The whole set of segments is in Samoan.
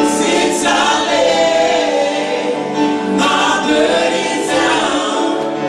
Since I laid my burdens down.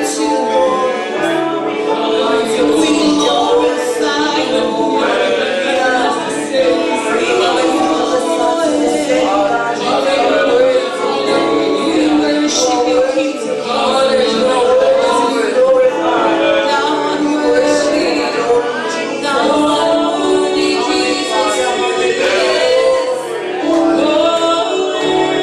to you, Lord. We glorify you. We worship you, King. Thou art worthy. Thou art worthy, Jesus. Yes. Thou art worthy.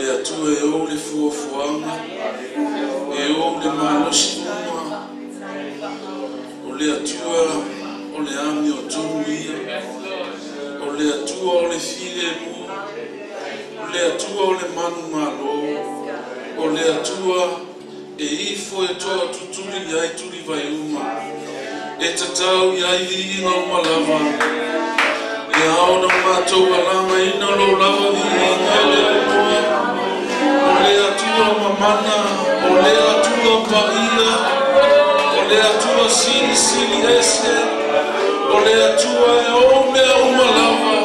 le Atua e ou le fuafuaga, e ou le malosi uma. O le Atua o le amiotonu ia. O le Atua o le filemu. O le Atua o le manumalo. O le Atua e ifo e toatutuli i ai tulivai uma. E tatau i ai viiga uma lava. E ao na matou alagaina lou lava viiga e le Atua. O le Atua mamana, o le Atua paia, o le Atua silisili ese, o le Atua e ou mea uma lava,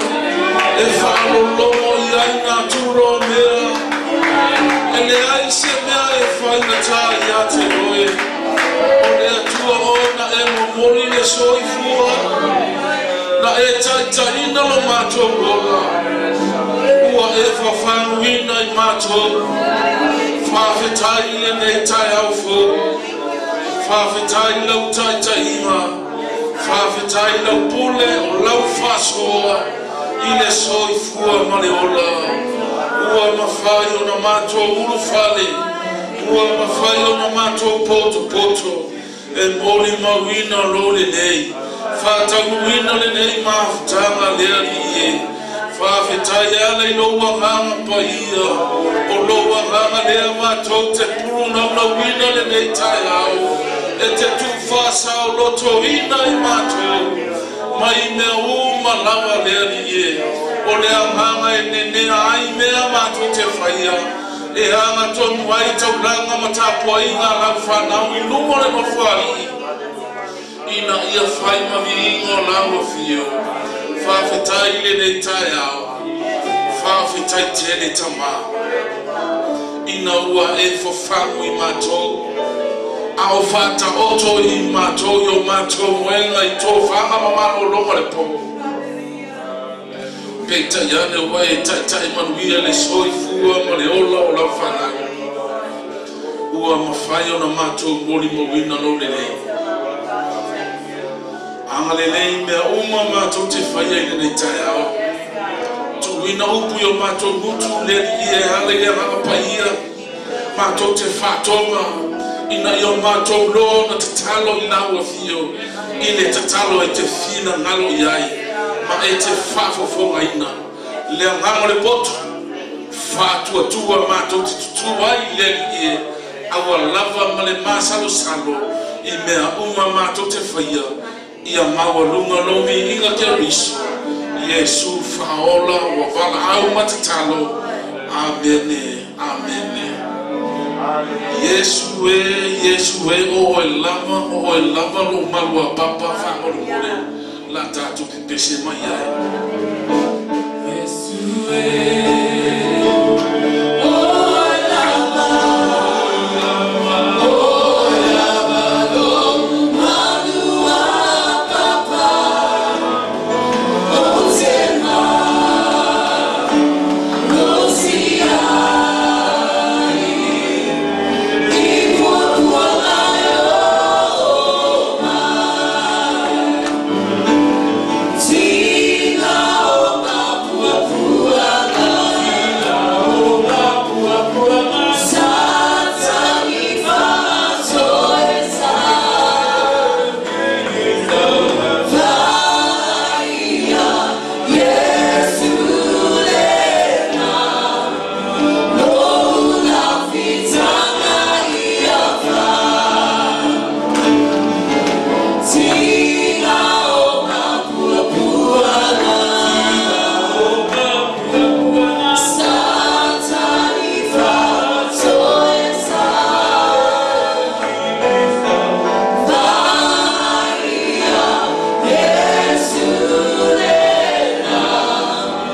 e faalologo i ai natura o mea, e leai se mea e faigata ia te oe. O le Atua oe na e momoli le soifua, na e taitaiina lo matou ola, ua e fafaguina i matou. Faafetai i lenei taeao fou. Faafetai lau taitaiga. Faafetai lau pule o lau faasoa i le soifua ma le ola. Ua mafai ona matou ulufale, ua mafai ona matou potopoto e molimauina lo lenei, faataunuuina lenei mafutaga le Alii e. Faafetai e ala i lou agaga paia, o lou agaga lea matou te pulunaunauina lenei taeao, e te tuufaasaolotoina i matou mai mea uma lava le Alii e. O le agaga e nenea ai mea matou te faia, e agatonu ai taulaga ma tapuaiga a lau fanau i luma o le nofoalii, ina ia fai ma viiga o lau afio. Faafetai i lenei taeao. Faafetai tele Tamā, ina ua e fafagu i matou, a o faataoto i matou i o matou moega i tofaga ma malologa le po. Peitai ane ua e taitai manuia le soifua ma le ola o lau fanau, ua mafai ona matou molimauina lou lelei. Agalelei mea uma matou te faia i lenei taeao. Tuuina upu i o matou gutu le Alii e ala i le agaga paia. Matou te faatoga ina ia o matou loa ona tatalo i lau afio, i le tatalo e te finagalo i ai ma e te faafofogaina. Le agaga o le poto, faatuatua matou te tutū ai i le Alii e, aua lava ma le masalosalo i mea uma matou te faia, ia maualuga lou viiga Keriso, Iesu faaola ua valaau ma tatalo. Amene, amene. Iesu e, Iesu e, o oe lava, o oe lava lou malu a papa faamolemole la tatou pepese mai ai. Iesu e, o oe lava, o oe lava lou malu a papa, ou te malosi ai, i puapuaga e oo mai. Tiga o mapuapuaga, sa tagifatoesa, Vaaia Iesu lena, lou lafitaga ia fai. Tiga o mapuapuaga, sa tagifatoesa, Vaaia Iesu lena,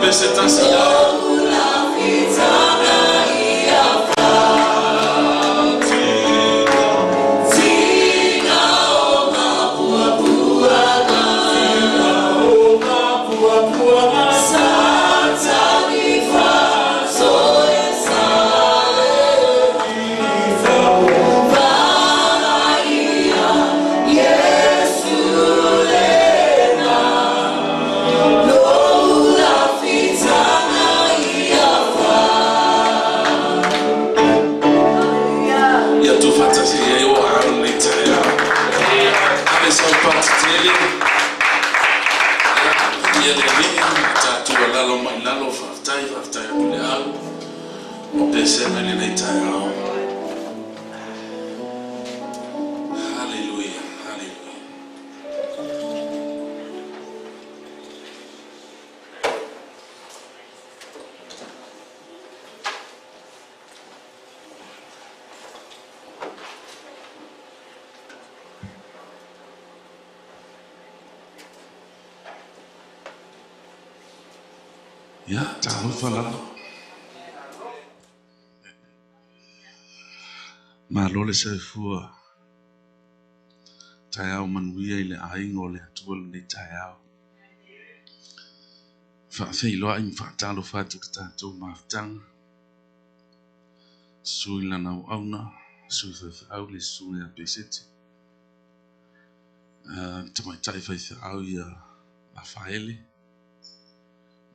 Pese tasi ai. lou lafitaga ia fai. Tiga o mapuapuaga, sa tagifatoesa, Vaaia Iesu lena, lou lafitaga Tatou alalo mai lalo, faafetai, faafetai atu le au o pesega i lenei taeao. Haleluia, haleluia. Ia, talofa lava. Malo le soifua. Taeao manuia i le aiga o le Atua lenei taeao. Faafeiloai ma faatalofa atu i le tatou mafutaga. Susu i lana auauna, sui faifeau le susuga ia Pesete. Tamaitai faifeau ia Lafaele.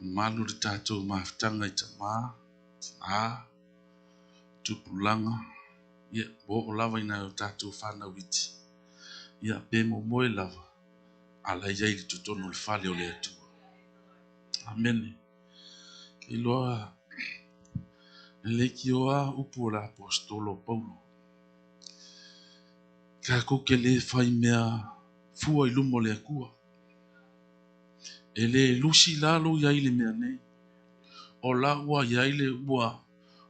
Mamalu le tatou mafutaga i tama, tina, tupulaga, ia ua oo lava i nai o tatou fanau iti, ia pe momoe lava, a la e i ai i totonu o le fale o le Atua. Amene. Iloa e leitioa upu o le aposetolo o Paulo. Tatou te le fai mea fua i luma o le Atua. E le lusi lalo i ai le mea nei. O la ua i ai le ua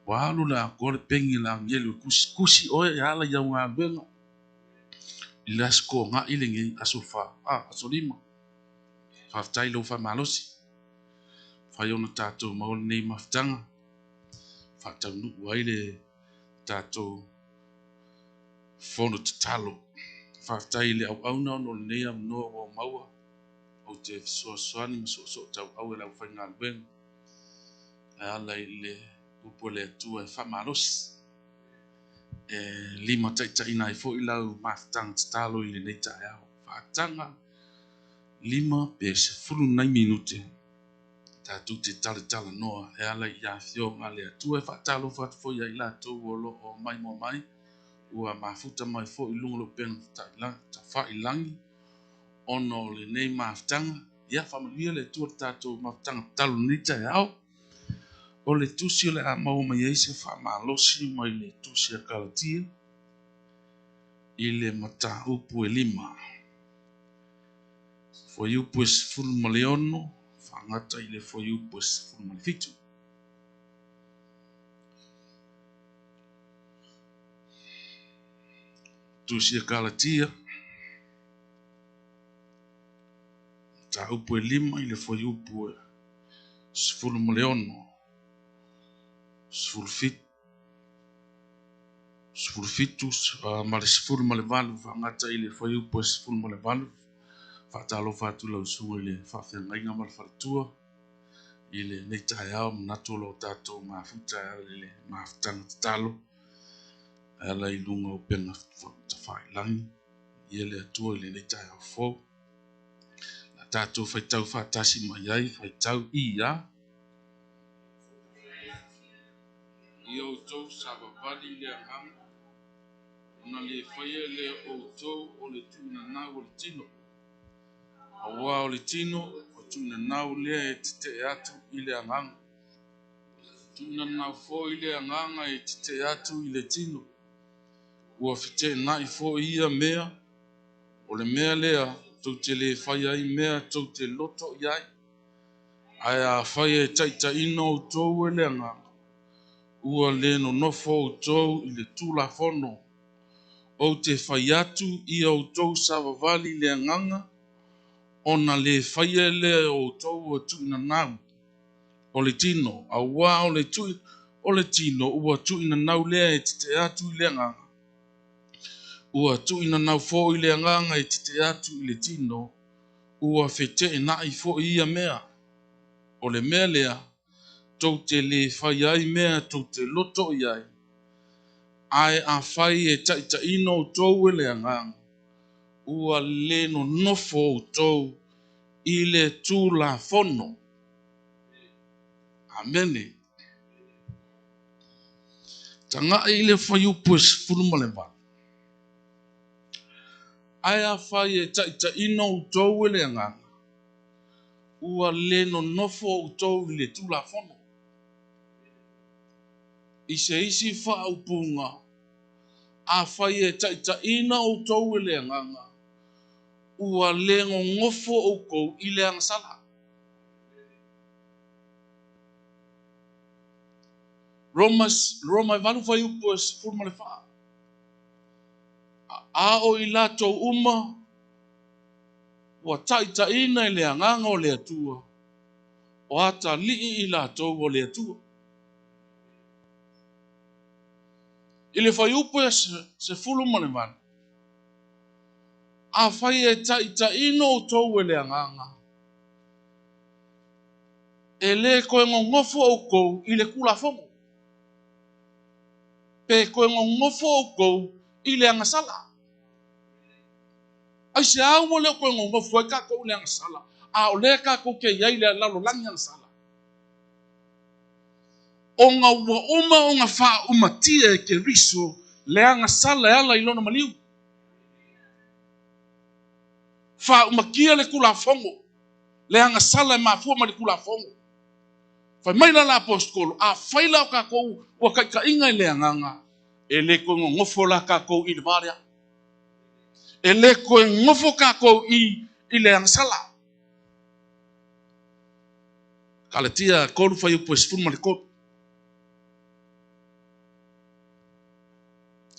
ua alu le atoa le peni le agelu e kusi kusi oe e ala i au galuega i le aso Toonai lenei, aso fa, aso lima. Faafetai i lou faamalosi. Fai ona tatou maua lenei mafutaga, faataunuu ai le tatou fono tatalo. Faafetai i le auauna ona o lenei avanoa ua maua. Ou te fesoasoani ma soosoo tauau e le aufaigaluega e ala i le upu a le Atua e faamalosi, e limataitaiina ai foi lau mafutaga tatalo i lenei taeao. Faataga 5 pe 10 nai minute tatou te talatalanoa e ala i afioga a le Atua. E faatalofa atu foi ia i latou o lo o maimoa mai, ua mafuta mai foi i luga o le upega tafailagi ona o lenei mafutaga. Ia faamanuia le Atua i le tatou mafutaga tatalo i lenei taeao. O le tusi o le a maua mai ai se faamalosi mai le tusi a Kalatia i le mataupu e 5. Fuaiupu e 16, faagata i le fuaiupu e 17. Tusi a Kalatia, mataupu e 5 i le fuaiupu e 16, 17, 17 ma le 18, faagata i le fuaiupu e 18. Faatalofa atu lau susuga i le faafeagaiga ma le faletua i lenei taeao, manatu o lo o tatou mafuta e ala i le mafutaga tatalo e ala i luga o upega tafailagi. Ia le Atua i lenei taeao fou. La tatou faitau faatasi mai ai, faitau i a. Ia outou savavali i le agaga, ona le faia lea o outou o le tuuinanau o le tino. Aua o le tino, o tuuinanau lea e tetee atu i le agaga. Tuuinanau foi le agaga e tetee atu i le tino. Ua feteenai foi ia mea, o le mea lea tou te le fai ai mea tou te loto i ai. Ae afai e taitaiina outou e le agaga, ua le nonofo outou i le Tulafono. Ou te fai atu ia outou savavali i le agaga, ona le faia lea o outou o tuuinanau o le tino, aua o le tino ua tuuinanau lea e tetee atu i le agaga. Ua tuuinanau foi le agaga e tetee atu i le tino, ua feteenai foi ia mea. O le mea lea, tou te le fai ai mea tou te loto i ai. Ae afai e taitaiina outou e le agaga, ua le nonofo outou i le Tulafono. Amene. Tagai i le fuaiupu e 18. Ae afai e taitaiina outou e le agaga, Ua le nonofo outou i le Tulafono. I se isi faaupuga, afai e taitaiina outou e le Agaga, ua le gogofo outou i le agasala. Roma, Roma e 8 fuaiupu e 14. A o i latou uma ua taitaiina i le Agaga o le Atua, o atalii i latou o le Atua. I le fuaiupu e 18, afai e taitaiina outou e le Agaga, e le toe gogofo outou i le Tulafono, pe toe gogofo outou i le agasala. Aisea ua le o toe gogofo ai tatou i le agasala, a o lea tatou te i ai i le lalolagi agasala? Ona ua uma ona faaumatia e Keriso le agasala e ala i lona maliu. Faaumatia le Tulafono, le agasala e mafua mai le Tulafono. Fai mai la l'Apostolo, afai la o tatou ua taitaiga i le Agaga, e le toe nonofo la tatou i le va lea. E le toe nofo tatou i le agasala. Kalatia 3 fuaiupu e 13.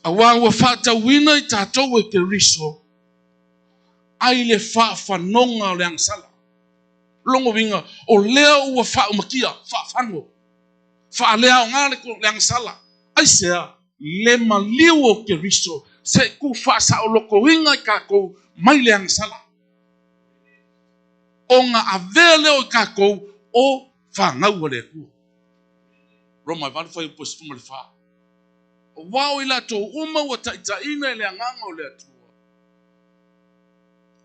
Auā ua faatauina i tatou e Keriso ai le faafanoga o le agasala. Lona uiga, o lea ua faaumatia, faafano, faaleaoga le agasala. Aisea? Le maliu o Keriso se i tuufaasaolotoina i tatou mai le agasala. Ona avea lea o i tatou o fanau a le Atua. Roma 8 fuaiupu 14. Aua o i latou uma ua taitaiina i le Agaga o le Atua,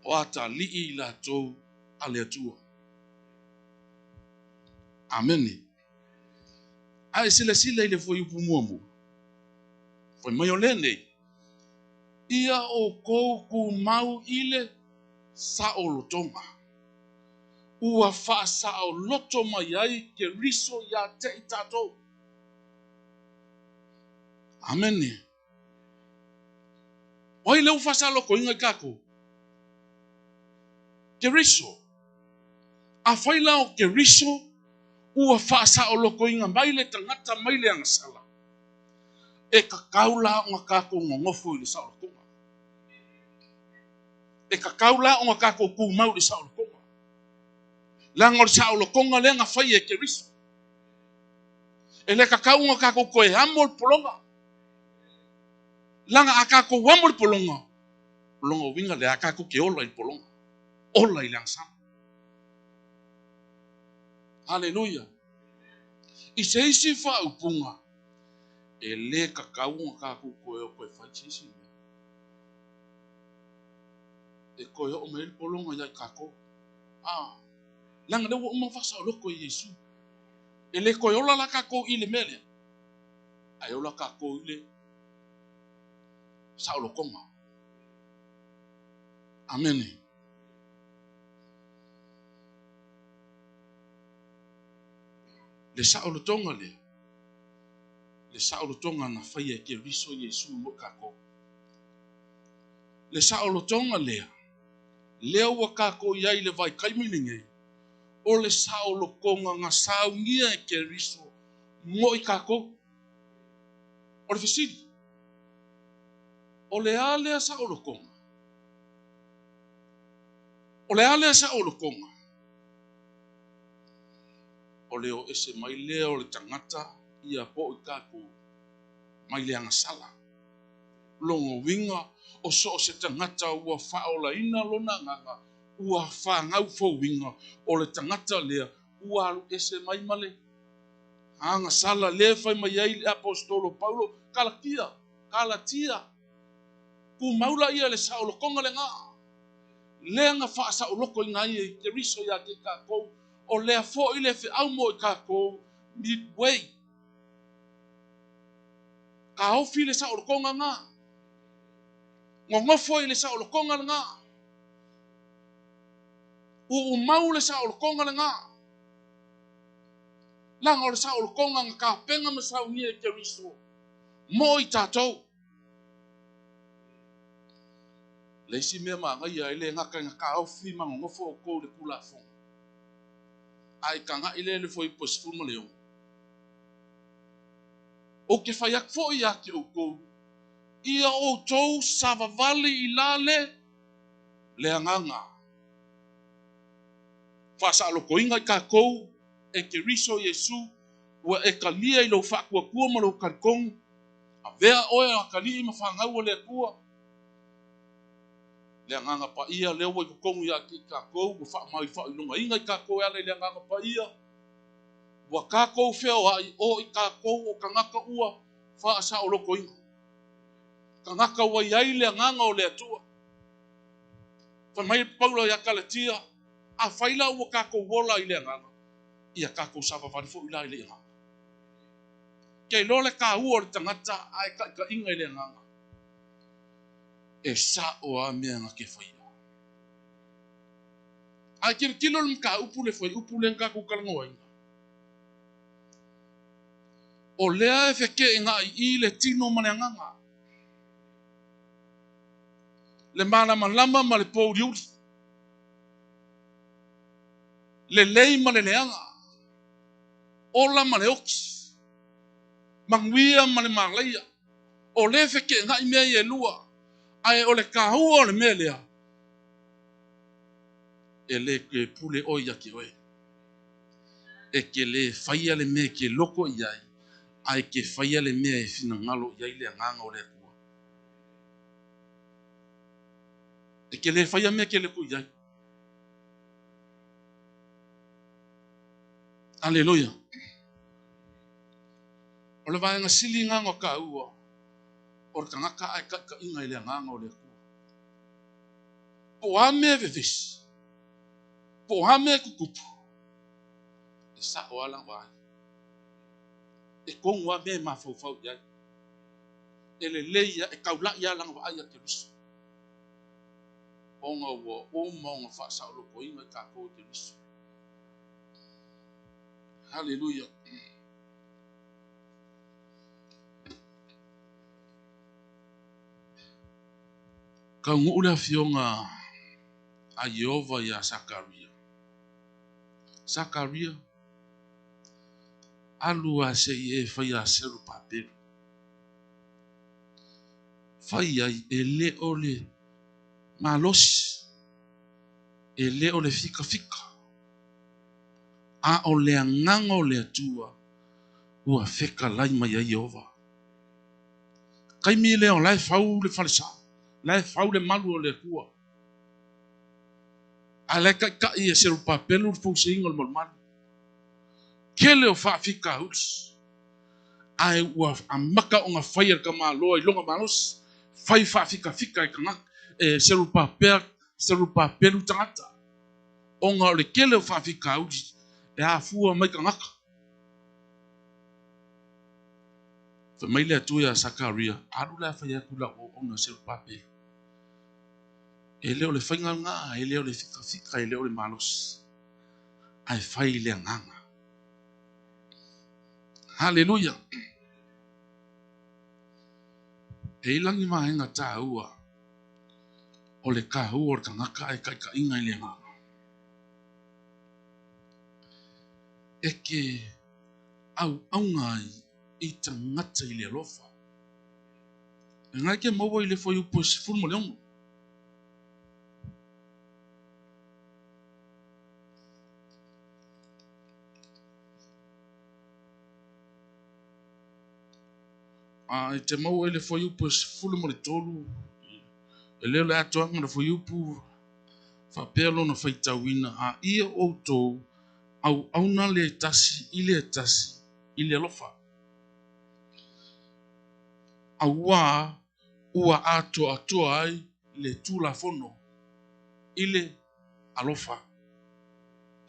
o atalii i latou a le Atua. Amene. A e silasila i le fuaiupu muamua, fai mai o lenei, ia outou tumau i le saolotoga. Ua faasaoloto mai ai Keriso ia te i tatou. Amene. O ai lea ua faasaolotoina i tatou? Keriso. Afai la o Keriso ua faasaolotoina mai le tagata mai le agasala, e tatau la ona tatou nonofo i le saolotoga. E tatau la ona tatou tumau i le saolotoga. Leaga o le saolotoga lea na faia e Keriso. E le tatau ona tatou toe amo le pologa. Leaga a tatou amo le pologa, o lona uiga lea tatou te ola i le pologa. Ola i le agasala. Haleluia. I se isi faaupuga, e le tatau ona tatou toe o toe fai se isi mea. E toe oo mai ai le pologa ia i tatou. Ah, leaga lea ua uma ona faasaoloto e Iesu. E le toe ola la tatou i le mea lea, ae ola tatou i le saolotoga. Amene. Le saolotoga lea, le saolotoga na faia e Keriso Iesu mo tatou. Le saolotoga lea, lea ua tatou i ai i le vaitaimi lenei, o le saolotoga na saunia e Keriso mo i tatou. O le fesili, o le a lea saolotoga? O le a lea saolotoga? O le o ese mai lea o le tagata ia po i tatou mai le agasala. Lona uiga, o so o se tagata ua faaolaina lona agaga, ua fanau fouina, o le tagata lea ua alu ese mai ma le agasala. Lea e fai mai ai le Aposetolo Paulo, Kalatia, Kalatia, tumau laia le saolotoga lena. Lea na faasaolotoina ai e Keriso ia te i tatou, o lea foi le feau mo i tatou, midway. Taofi le saolotoga lena. Nonofo i le saolotoga lena. Uumau le saolotoga lena. Leaga o le saolotoga na tapena ma saunia e Keriso mo i tatou. Le isi mea manaia e le gata ina taofi ma nonofo outou i le Tulafono, ae tagai lea i le Fuaiupu 16. Ou te fai atu foi ia te outou, ia outou savavali i la le le agaga. Faasaolotoina i tatou e Keriso Iesu, ua e talia i lou faatuatua ma lou talitonu, avea oe o atalii ma fanau a le Atua. Le Agaga Paia lea ua i totonu ia te i tatou, ua faamaifailogaina i tatou e ala i le Agaga Paia, ua tatou feoai o i tatou o tagata ua faasaolotoina. Tagata ua i ai le Agaga o le Atua. Fai mai Paulo ia Kalatia, afai la ua tatou ola i le Agaga, ia tatou savavali foi la i le Agaga. Ke iloa le taua o le tagata ae taitaiga i le Agaga. E sao a mea na te faia. Ae tilotilo le mataupu le fuaiupu lea na tatou talanoaina. O lea e feteenai i le tino ma le agaga. Le malamalama ma le pouliuli. Lelei ma le leaga. Ola ma le oti. Manuia ma le malaia. O lea e feteenai mea ia e lua. Ae o le taua o le mea lea, e le toe pule oe ia te oe. E te le faia le mea e te loko i ai, ae te faia le mea e finagalo i ai le Agaga o le Atua. E te le faia mea e te loko i ai. Aleluia. O le vaega sili lena o taua, o le tagata ae taitaiga i le Agaga o le Atua. Po o a mea e vevesi, po o a mea e tutupu, e sao lava lana vaai. E tonu lava mea e mafaufau i ai. E lelei lava, e taulai lava lana vaai ia Keriso. Ona ua uma ona faasaolotoina i tatou e Keriso. Haleluia. Taunuu le afioga a Ieova iā Sakaria. Sakaria, alu lava se i e faia Serubabelu. Fai ai, e le o le malosi, e le o le fikafika, a o le agaga o le Atua ua fetalai mai ai Ieova. Taimi lea o la e fau le falesa, la e fau le malu o le Atua. A la e taitai e Serubabelu le fausiaina o le malumalu. Tele o faafitauli, ae ua amata ona faia le tamaloa i lona malosi, fai faafikafika e tagata, e Serubabel, Serubabelu tagata, ona o le tele o faafitauli e afua mai tagata. Fai mai le Atua ia Sakaria, alu la e fai atu i lau auauna Serubabelu. E le o le faiga lena, e le o le fikafika, e le o le malosi, ae fai i le agaga. Haleluia! E i lagi vaega taua o le taua o le tagata ae taitaiga i le agaga. E te auauna ai i tagata i le alofa. E ngai ke maua i le fuaiupu e 16. A e te maua i le fuaiupu e 13, e le o le atoaga o le fuaiupu faapea lona faitauina, a ia outou auauna le tasi i le tasi i le alofa. Auā ua atoatoa ai le Tulafono i le alofa.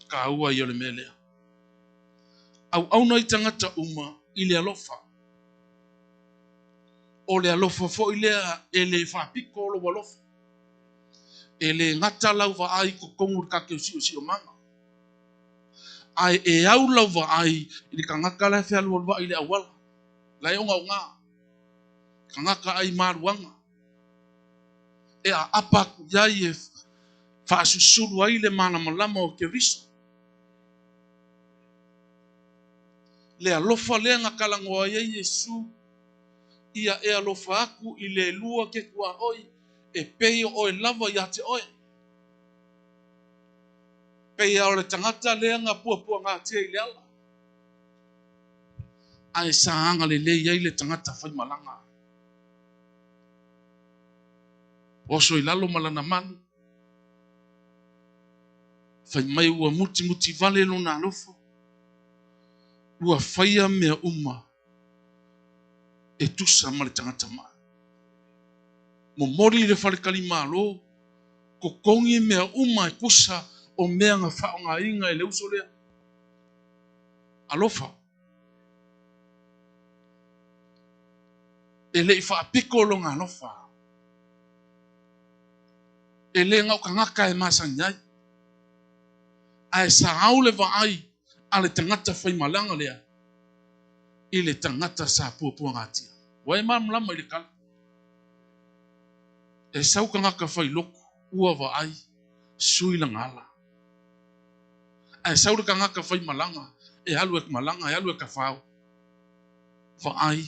Taua ia o le mea lea. Auauna i tagata uma i le alofa. O le alofa foi lea e le faapito lou alofa. E le gata lau vaai i totonu o le tatou siosiomaga, ae e au lau vaai i le tagata la e fealualuai i le auala, la e ogaoga, tagata ai maluaga, e aapa atu i ai e faasusulu ai le malamalama o Keriso. Le alofa lea na talanoa ai Iesu, ia e alofa atu i le lua ke tuaoi e pei o oe lava ia te oe. Pei o le tagata lea na puapuagatia i le ala, ae sa agalelei ai le tagata faimalaga. Oso i lalo ma lana manu, fai mai ua mutimuti vale lona alofa, ua faia mea uma e tusa ma le tagata mai. Momoli le faletalimalo, totogi mea uma e tusa o mea na faaaogaina e le uso lea. Alofa. E le i faapiko lona alofa. E le na o tagata e masani ai. Ae sa au le vaai a le tagata faimalaga lea i le tagata sa puapuagatia. Ua e malamalama i le tala. E sau tagata failoku ua vaai sui lagala. Ae sau le tagata faimalaga e alu e malaga, e alu e tafao. Vaai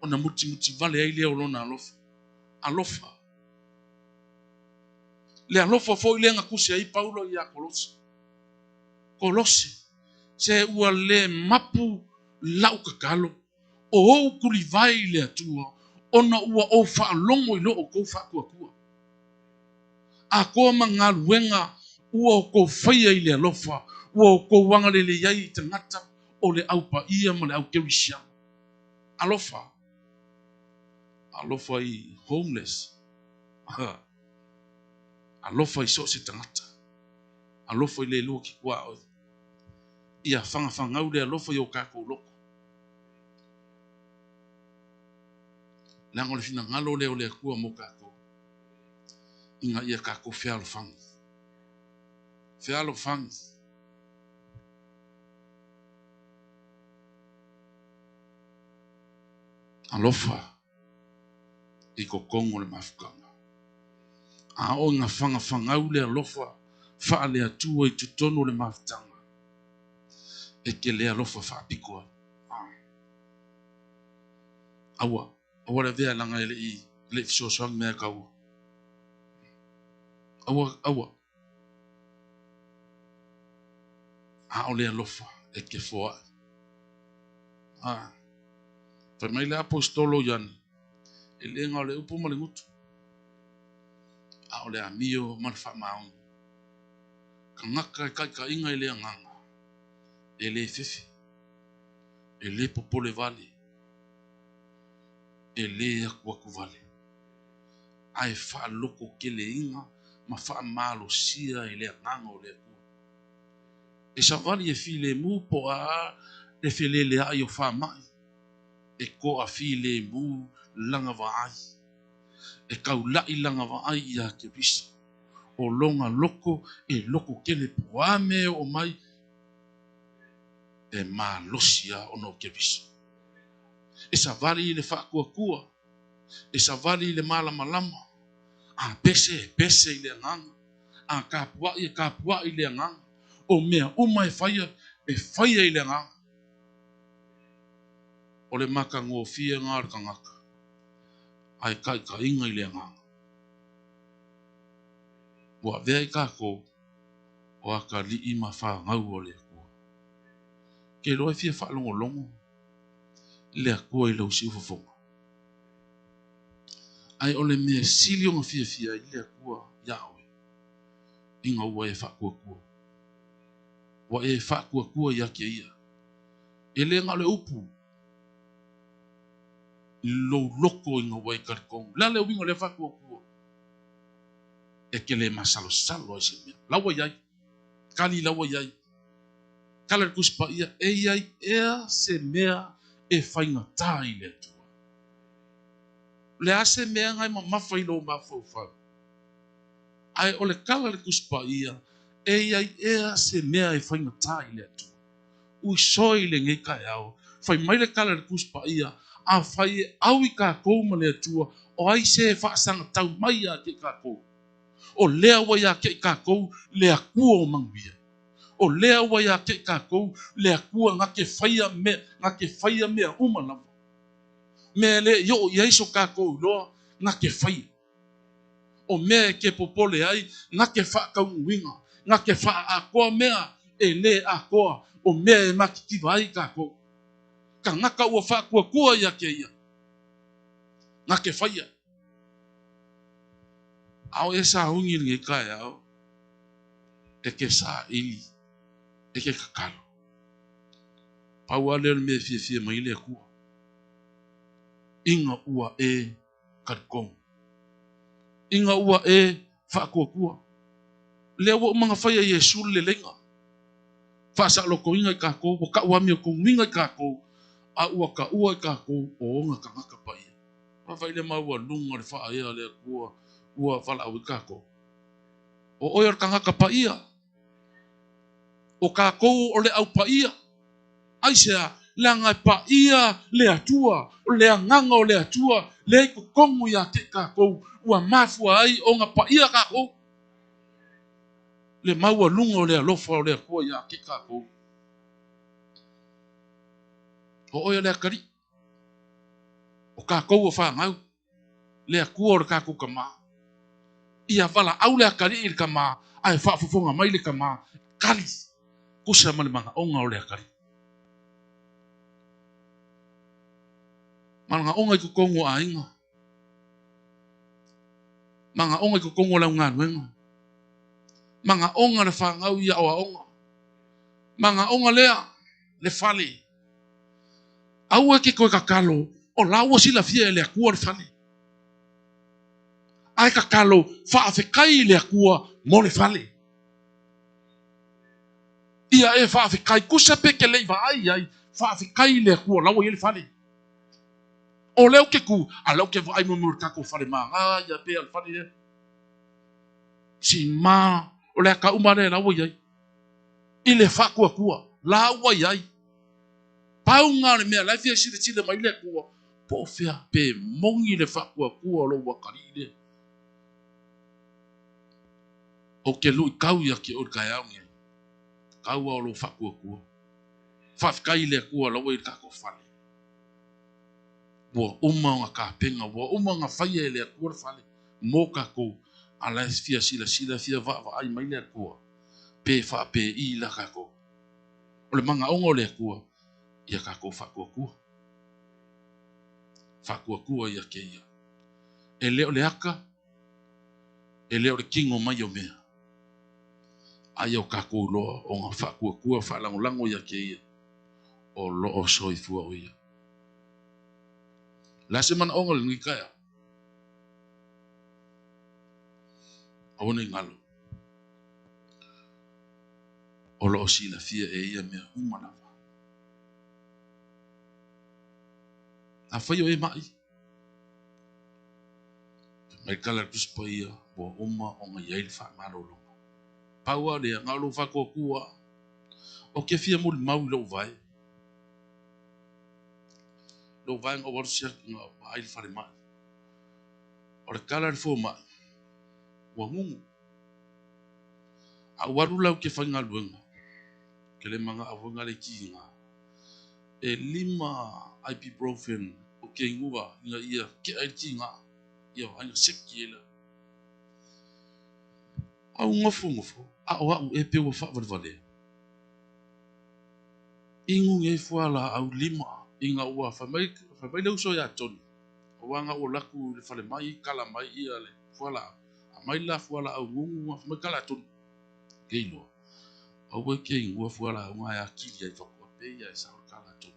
ona mutimuti vale ai lea o lona alofa. Alofa. Le alofa foi lea na tusi ai Paulo ia Kolose. Kolose, se ua le mapu lau tatalo, o ou tulivae i le Atua, ona ua ou faalogo i lo outou faatuatua. Atoa ma galuega ua outou faia i le alofa, ua outou agalelei ai i tagata o le aupaia ma le aukerisiano. Alofa. Alofa i homeless. Alofa i so o se tagata. Alofa i le lua ki tuaoi. Ia fagafagau le alofa i o tatou loko. Leaga o le finagalo lea o le Atua mo tatou, ina ia tatou fealofani. Fealofani. Alofa i totonu o le mafutaga. A oo ina fagafagau le alofa faale-Atua i totonu o le mafutaga, e te le alofa faapiko ai. Aua, aua le avea leaga e le i fesoasoani mea e taua. Aua, aua. A o le alofa e te foai. Fai mai le aposetolo Ioane, e le na o le upu ma le gutu, a o le amio ma le faamaoni. Tagata e taitaiga i le agaga, e le fefe, e le popole vale, e le atuatu vale, ae faalototeleina ma faamalosia i le agaga o le Atua. E savali e filemu po o a le feleleai o faamai, e toafilemu lana vaai, e taulai lana vaai ia Keriso. O lona loko e lototele po o a mea e oo mai, e malosi lava ona o Keriso. E savali i le faatuatua, e savali i le malamalama, a pese e pese i le agaga, a tapuai e tapuai i le agaga. O mea uma e faia, e faia i le agaga. O le matagofie lena o le tagata, ae taitaiga i le agaga. Ua avea i tatou o atalii ma fanau o le Atua. Ke iloa e fia faalogologo le Atua i lau siufofoga. Ae o le mea sili ona fiafia ai le Atua ia oe, ina ua e faatuatua. Ua e faatuatua ia te ia. E le na o le upu i lou loko ina ua e talitonu. O le a le uiga o lea faatuatua? E te le masalosalo ai se mea. La ua i ai. Kali la ua i ai. Tala le Tusi Paia, e i ai ea se mea e faigata i le Atua. O le a se mea na e mamafa i lou mafaufau? Ae o le tala a le Tusi Paia, E i ai ea se mea e faigata i le Atua? Uisoe i lenei taeao, fai mai le tala a le Tusi Paia, Afai e au i tatou ma le Atua, o ai se e faasagatau mai ia te i tatou? O lea ua ia te i tatou le Atua o manuia. O lea ua ia te i tatou le Atua na te faia mea, na te faia mea uma lava. Mea e le i oo i ai so tatou iloa, na te faia. O mea e te popole ai, na te faataunuuina, na te faaatoa mea e le atoa, o mea e matitiva ai tatou. Tagata ua faatuatua ia te ia, na te faia. A o e sauni i lenei taeao, e te saili, e te tatalo. Pau lava lea o le mea e fiafia mai ai le Atua, ina ua e talitonu, ina ua e faatuatua. Lea ua uma ona faia e Iesu le leleiga, faasaolotoina i tatou, ua tau amiotonuina i tatou, a ua taua i tatou o ona tagata paia. Vaavaai le maualuga o le faaea a le Atua ua valaau ai tatou. O oe o le tagata paia. O tatou o le au paia. Aisea? Leaga e paia le Atua, o le agaga o le Atua lea i totonu ia te i tatou, ua mafua ai ona paia tatou. Le maualuga o le alofa o le Atua ia te i tatou. O oe o le atalii. O tatou o fanau, le Atua o le tatou Tama. Ia valaau le atalii i le tama, ae faafofoga mai le tama, tali, tusa ma le manaoga o le atalii. Manaoga i totonu o aiga, manaoga i totonu o lau galuega, manaoga le fanau i aoaoga, manaoga lea le fale. Aua e te toe tatalo, o la ua silafia e le Atua le fale. Ae tatalo, faafetai i le Atua mo le fale. Ia e faafetai, tusa pe te le i vaai i ai, faafetai i le Atua, o la ua i ai le fale. O lea ou te tu, a o lea ou te vaai mo le tatou fale maga ia pe a le fale lea. Sima, o le ata uma lea la ua i ai. I le faatuatua, la ua i ai. Pau lena o le mea la e fia silasila mai le Atua, po o fea pe moni le faatuatua o lou atalii lea. Ou te luitau ia te oe i le taeao lenei, tau lava o lou faatuatua. Faafetai i le Atua la ua i le tatou fale. Ua uma ona tapena, ua uma ona faia e le Atua le fale mo tatou, a la e fia silasila, fia vaavaai mai le Atua pe faapei la tatou. O le manaoga o le Atua, ia tatou faatuatua. Faatuatua ia te Ia. E le o le aka, e le o le tino mai o mea, a ia o tatou iloa ona faatuatua, faalagolago ia te Ia, o lo o soifua o Ia. O le a se manaoga o lenei taeao? Aua ne i galo. O lo o silafia e ia mea uma lava. Afai o e maʻi, fai mai le tala a le Tusi Paia, ua uma ona i ai le faamalologa. Pau lava lea, na o lou faatuatua, ou te fia molimau i lou vae. Lou vae na ou alu siaki, na vaai i le falemai. O le tala a le fomai, ua gugu. A ua alu la ou te faigaluega, ke le manao foi nga le kiga, e lima ibuprofen o ke inua ina ia kea i le kiga, ia vaai na seki ai la. A ua nofonofo, a o au ea pe ua faavalevalea. Inu nei fualaau lima ina ua fai mai, fai mai le uso ia Tony, aua na ou alu atu i le fale mai kala mai ia le fualaau, aumai le la fualaau gugu ma fai mai kala Tony. Ke iloa, aua e ke inua fualaau nga e akili ai faatoa pe ia e sao le kala Tony.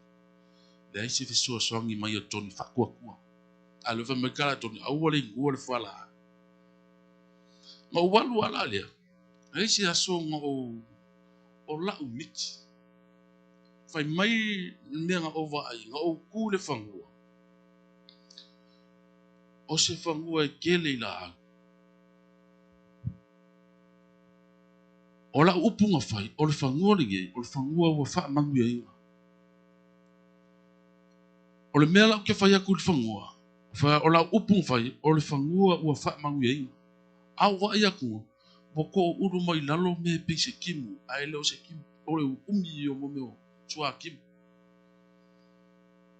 Leai se fesoasoani mai a Tony faatuatua. A lea fai mai kala Tony, aua le inua le fualaau. Na ou alu lava la lea, e i ai se aso na ou, o lau miti. Fai mai le mea na ou vaai, na ou tu i le fanua, o se fanua e tele i laau. O lau upu na fai, o le fanua lenei, o le fanua ua faamanuiaina. O le mea lau ke fai aku i le fanua, o lau upu na fai, o le fanua ua faamanuiaina. A o vaai aku, ua toulu mai lalo me pei se timu, ae le o se timu, o le uumi o mo mea o suakimu.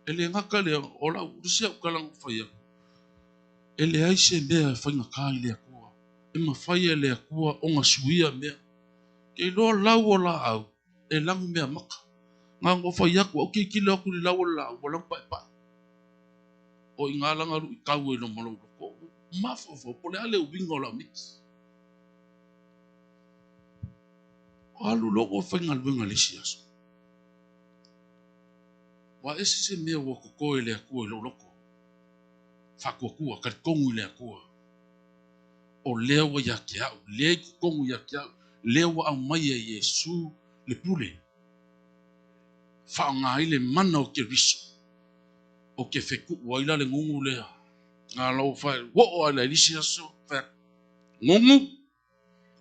E le gata lea, o lau le isi au tala na fai aku, e leai se mea e faigata i le Atua. E mafai e le Atua ona suia mea. Ke iloa lau o laau, e lagu mea maka. Nga o fai aku, au tilotilo aku i le lau o le laau, ua lagu paepae. O i ngā langa lu i kau e loma lou loko. Mafaufau, po o le a le uiga o lau miti. O alu loa ua faigaluega i le isi aso. Ua ese se mea ua toto e le Atua i lou loto. Faatuatua, talitonu i le Atua. O lea ua ia te au, lea i totonu ia te au, lea ua aumai e Iesu le pule. Faaaoga ai le mana o Keriso. O ke fetuu ai la le gugu lea. Ngā lau whai, wo ai la isi aso, whai, gugu,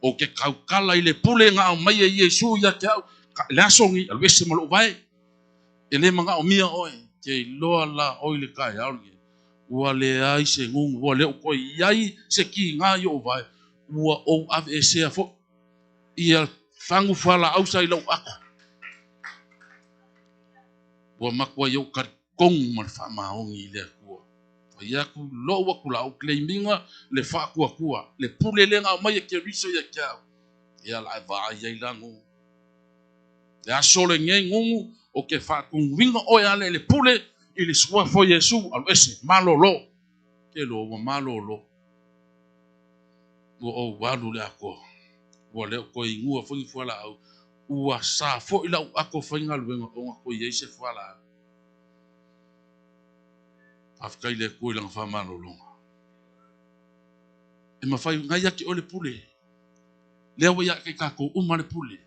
o ke kaukala i le pule ngā aumai e Iesu ia te au, le aso ni, alu ese ma lou vae, e le manga o mia oe, ke iloa la oi le kai au le, ua leai se gugu, ua le o koe iai se ki ngā i o vae, ua ou ave e sea fo, ia fangu whala ausa i lau ako. Ua makua i au karikongu ma le whaamaongi i le Atua. Fai aku lou aku la au claiminga le whaakuakua, le pule le ngā mai e Keriso ia ke au. Ia la e vaai ai la ngungu. Le aso le nge ngungu o ke whaakunguinga oe ale le pule i le suafo Iesu alu ese malolo. Ke lo ua malolo. Ua ou alu le akoa. Ua leo koe ingua fo i fuala au. Ua sa fo i lau ako whaingaluenga o ngā koe iai se fuala au. Faafetai le Atua i lana faamalologa. E mafai ngai ake o le pule. Lea ua ia ke kākou uma le pule.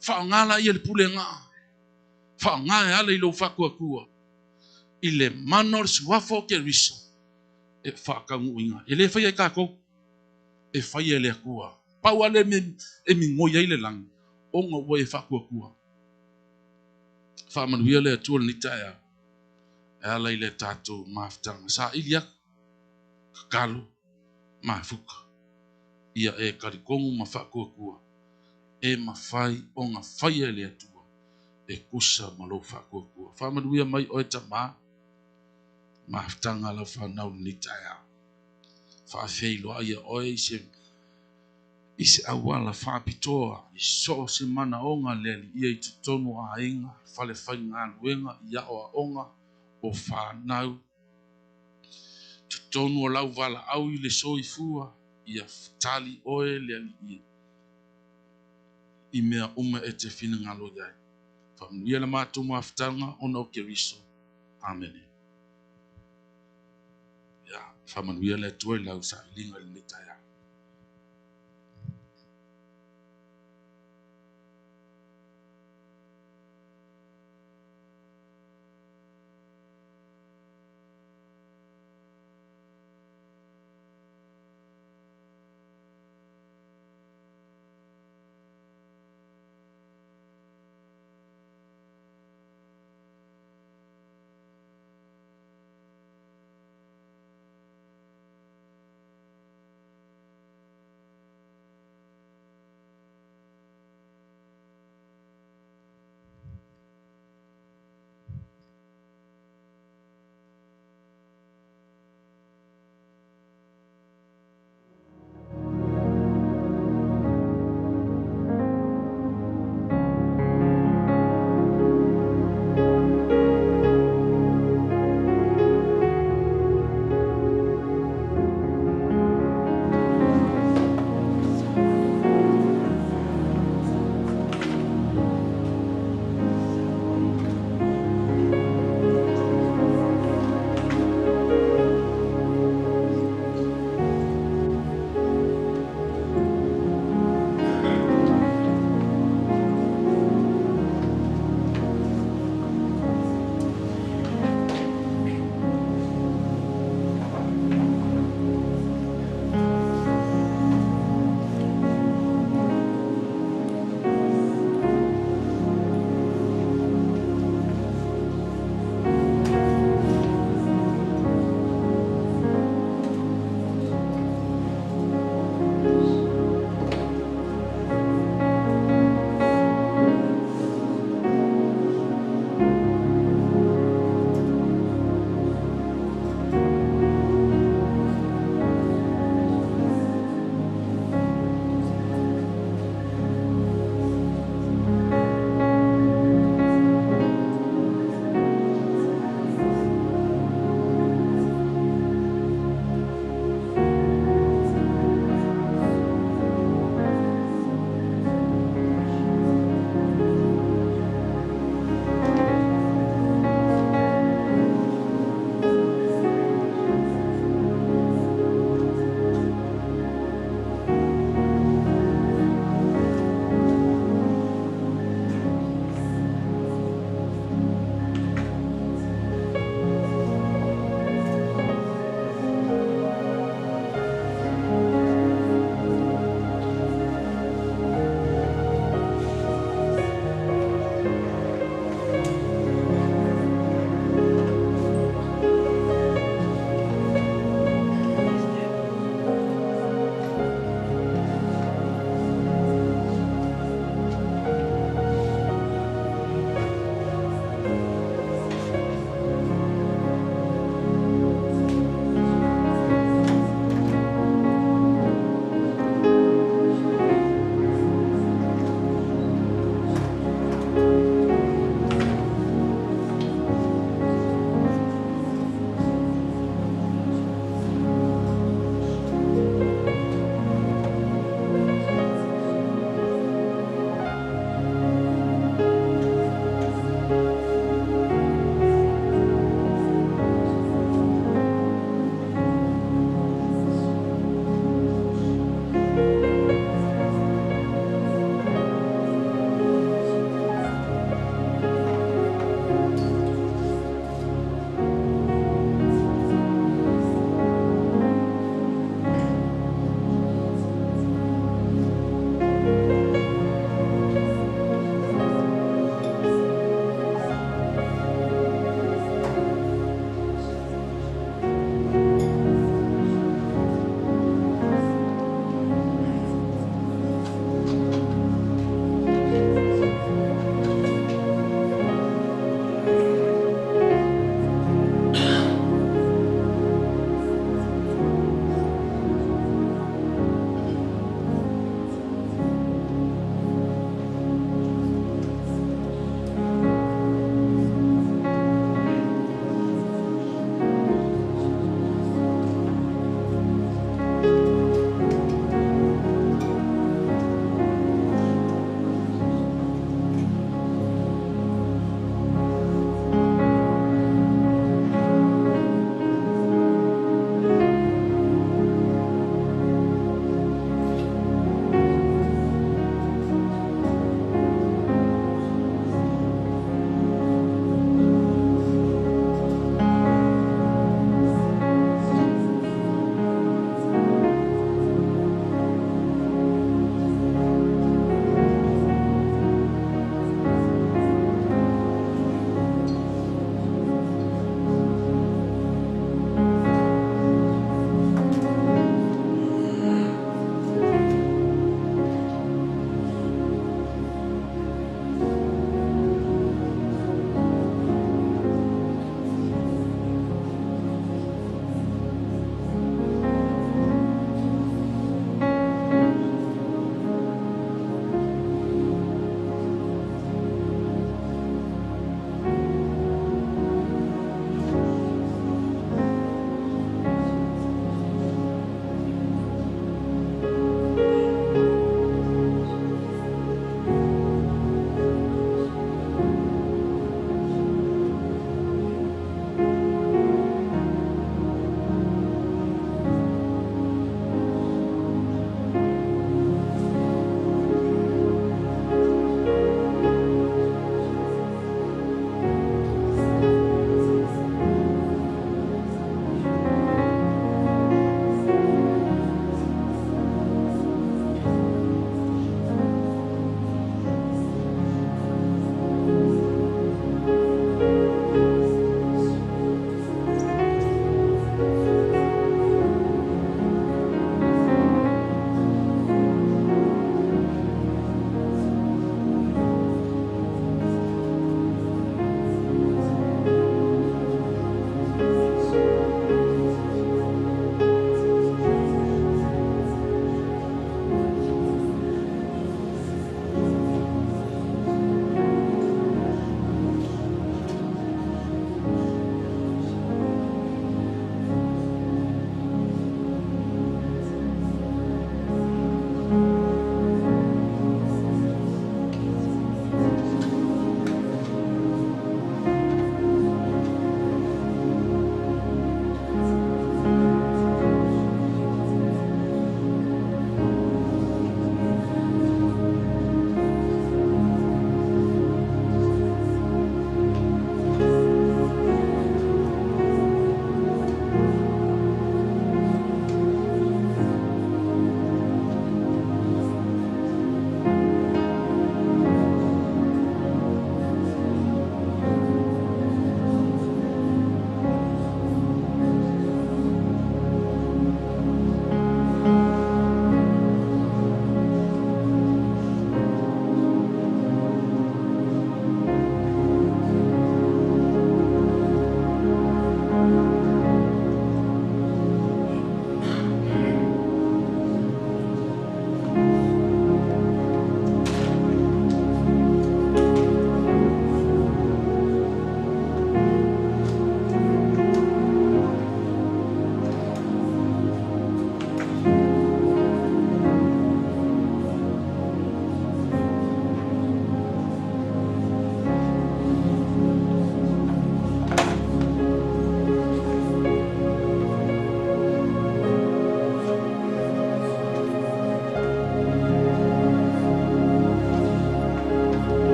Whaangā la ia le pule ngā. Whaangā e ale i lou whakuakua. I le mana o le suafa o Keriso. E whaakaunguinga. E le whai e kākou. E whai e le Atua. Pau ale me, e mingoi ai le langi. Onga ua e whakuakua. Whaamanuia le Atua le nita e au. E ala i le tātou mafutaga. Sa ili aku. Kakalo. Mafuka. Ia e karikongu ma whakuakua. E mawhai o ngā whai e le Atua. E kusa ma lou whakuakua. Whaamanuia mai oe ta mā. Mafutaga lau whanau le nita e au. Whaafeiloa ia oe i se i se awala whaapitoa, i so se mana onga le ali ia i totonu a inga, whale whai ngā luenga, i ao a onga, o whanau. Totonu o lau wala au i le soifua, ia tali oe le ali ia. I mea uma e te whina ngalo iai. Whamuia le mātou mafutaga ona o Keriso. Amene. Ia, whamanuia le Atua i lau sailiga i lenei taeao.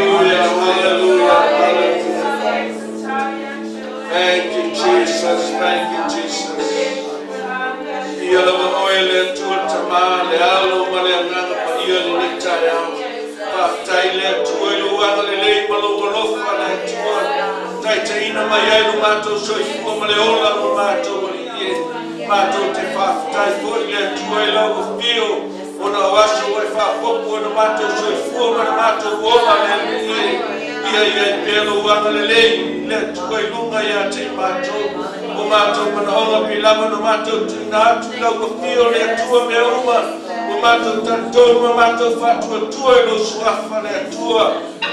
Hallelujah, hallelujah, hallelujah. Thank you, Jesus. Thank you, Jesus. Ia lava oe le Atua le Tama, le Alo ma le Agaga Paia lenei taeao. Faafetai le Atua i lou agalelei ma lou alofa le Atua. Taitaiina mai ai lo matou soifua ma le ola mo matou alii e. Matou te faafetai foi le Atua i lau afio ona o aso ua e faaopoopo i lo matou soifua ma le matou ola le Alii e. Ia i ai pea lou agalelei le Atua i luga ia te i matou. O matou manaoga pei lava ona matou tuuina atu i lau afio le Atua mea uma. Ua matou talitonu ma matou faatuatua i lou suafa le Atua.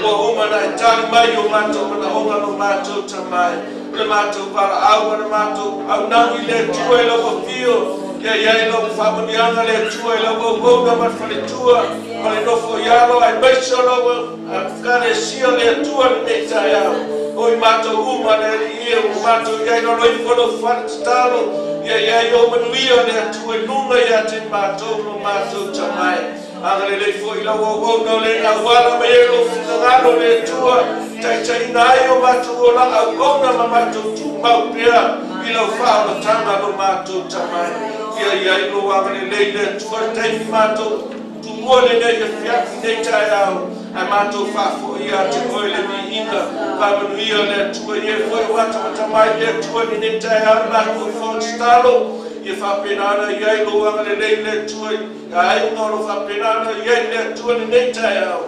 Ua uma ona e tali mai i o matou manaoga lo matou Tama e. O le matou valaau ma le matou aunagi le Atua i lau afio, ia i ai lau faamanuiaga le Atua i lau auauna ma le faletua ma le nofo i alo aemaise o lau Ekalesia le Atua lenei taeao. O i matou uma le Alii e, ua matou i ai lalo ifo lou fale tatalo, ia i ai ou manuia le Atua i luga ia te i matou lo matou Tama e. Agalelei foi i lau auauna o lena auala mai ai lou finagalo le Atua, taitaiina ai o matou olaga auauna ma matou tumau pea i lau faaolataga lo matou Tama e. Ia i ai lou agalelei le Atua i taimi matou tumua lenei afiafi nei taeao, ae matou faafoi ia te oe le viiga. Faamanuia le Atua i e foi ua atamata mai le Atua i lenei taeao i matou fono tatalo, ia faapena ona i ai lou agalelei le Atua i aiga o lo o faapena ona i ai le Atua i lenei taeao.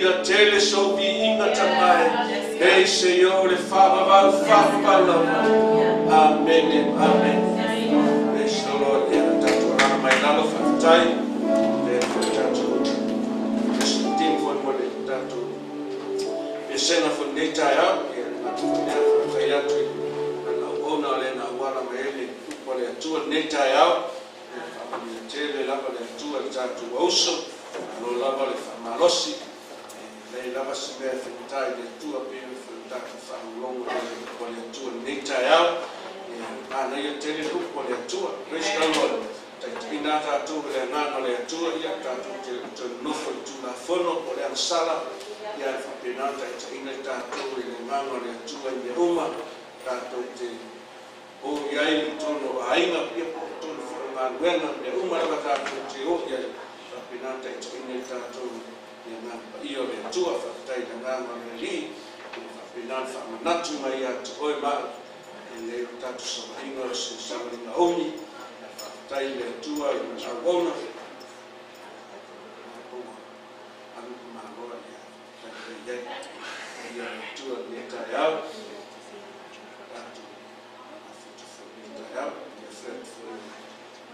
Ia tele sou viiga Tama e, e seia oo i le faavavau faavavau lava. Amene, amene. Praise the Lord. Ia tatou alaala mai lalo, faafetai le foi tatou worship team foi mo le tatou pesega foi lenei taeao. Ia le gata foi lea, faafetai atu i lana auauna o lena auala mai ai le upu a le Atua lenei taeao. Ia faamanuia tele lava le Atua i le tatou auso, malo lava le faamalosi. E leai lava se mea e faigata i le Atua pei ona foi o tatou faalogologo i le upu a le Atua i lenei taeao. Ia manaia tele le upu a le Atua. Praise the Lord. Taitaiina a tatou i le agaga o le Atua, ia tatou te toe nonofo i le Tulafono po o le agasala, ia ae faapena ona taitaiina i tatou i le agaga o le Atua i mea uma tatou te o i ai i totonu o aiga, ia po o totonu foi o galuega, mea uma lava tatou te o i ai, faapena ona taitaiina i tatou i agaga paia o le Atua. Faafetai i le agaga o le Alii ua faapena ona faamanatu mai ia te oe ma au e lelei o le tatou savaliga o se savaliga umi, ae faafetai i le Atua i lana auauna ua alu i Maloa ia faafetai lelei ai. Paia o le Atua i lenei taeao. Tatou mafuta foi i lenei taeao. Ia fai atu foi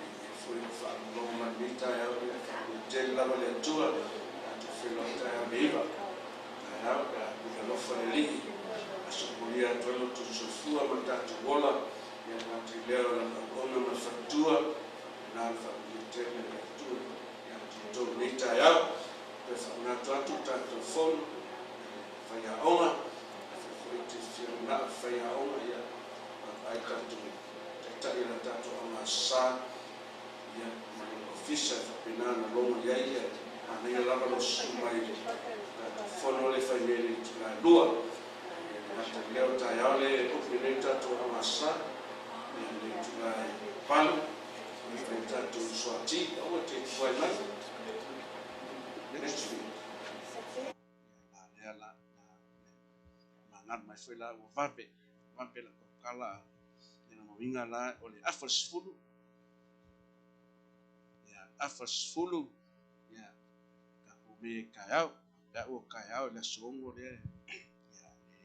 i foi ua faalogologo mai i lenei taeao, ia faamanuia tele lava le Atua. Tatou feiloai taeao le 9 taeao pe a pule alofa le Alii. Aso molia atu ai lo outou soifua ma le tatou ola. Ia le gata i lea o lana auauna ma le faletua. Faapena le faamanuia tele le Atua ia te outou i lenei taeao. Toe faamanatu atu le tatou fono faiaoga. Afai foi e te fia manao i faiaoga, ia vaavaai tatou taitai o le tatou aogasa ia ma le ofisa e faapena ona logo i ai. Ia manaia lava lou susu mai i le tatou fono lea e fai nei i le itula e 2. Ia le gata i lea o taeao lea e ope nei le tatou aogasa ia le itula e 8 e fai le tatou suati. Aua te tuai mai next week. La lea la magalo mai foi la ua vave vave la taukala ina mauiga la o le afa le 10, ia afa le 10 ia tatou me taeao pe a ua taeao i le aso 6 lea ia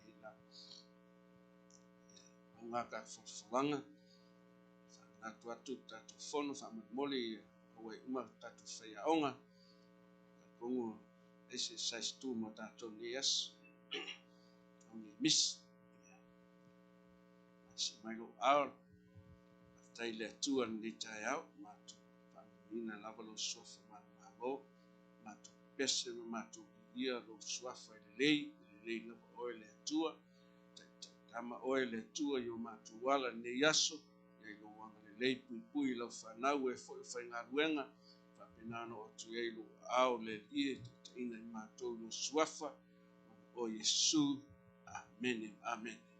e la ia auga tatou folafolaga. Faamanatu atu le tatou fono faamolemole ia aua e uma tatou faiaoga talitonu exercise tu ma tatou nei aso au nei misi ia si mai lou ao. Faafetai i le Atua i lenei taeao, matou faamanuiaina lava lou suafa manumalo, matou pepese ma matou viia lou suafa e lelei, e lelei lava oe le Atua. Taitama oe le Atua i o matou ala i lenei aso, ia i lou agalelei puipui i lau fanau e foi o faigaluega, faapena ona oo atu i ai lou aao le Alii e taitaiina i matou i lou suafa. o Iesu. Amene. Amene.